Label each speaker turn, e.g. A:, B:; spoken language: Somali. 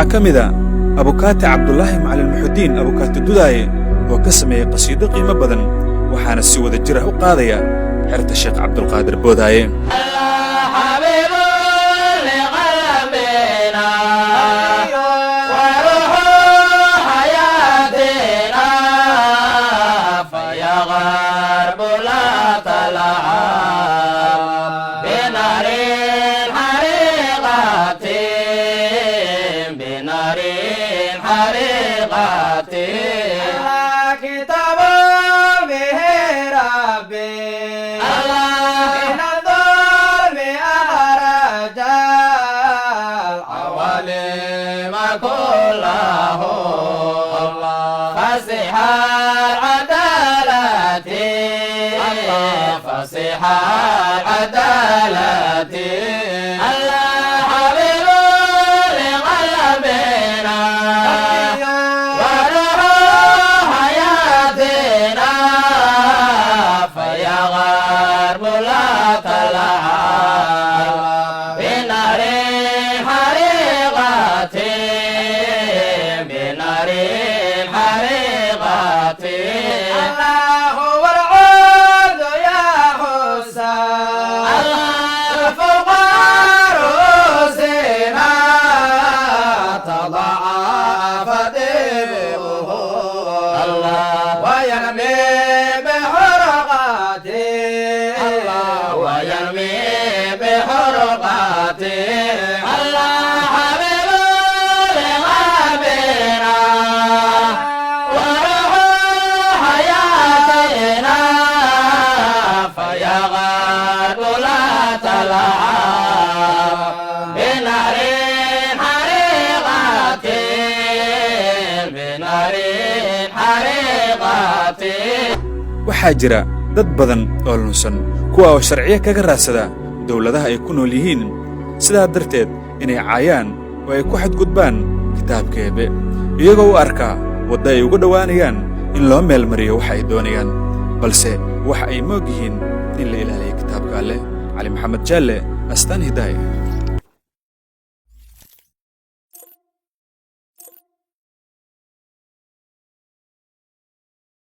A: Waxaa ka mid ah Abukaate Cabdulaahi Macalin Muxudiin, Abukaate Dudaaye, oo ka sameeyey qasiido qiimo badan, waxaana si wada jir ah u qaadaya xerta Sheekh Cabdulqaadir Boodaaye.
B: حبيب لقلبنا وروح حياتنا، فيا غرب لا تلعب بنار حريقة، بنار حريقة.
C: كتاب به ربي
B: الله
C: من الظلم أخرج
B: العوالم كله، فصيح العدالة، فصيح العدالة. الله حبيب لقلبنا وروح حياتنا، فيا غرب لا تلعب بنار حريقة، بنار حريقة.
C: الله والعود يا حسين
B: الله
C: فوق رؤوسنا تضاعف دمه
B: الله
C: ويرمي بحرقته.
B: الله ويرمي بحرقته. الله حبيب لقلبنا وروح حياتنا، فيا غرب لا تلعب بنار حريقة، بنار حريقة.
A: Waxaa jira dad badan oo lunsan, kuwa oo sharciyo kaga raadsada dawladaha ay ku nool yihiin, sidaa darteed inay caayaan oo ay ku xadgudbaan kitaabka Eebe, iyagoo u arkaa waddo ay uga dhowaanayaan in loo meel mariyo waxa ay doonayaan, balse waxa ay moog yihiin in la ilaaliyo kitaabka Alleh. Cali Maxamed Jaalle, Astaan Hidaaye.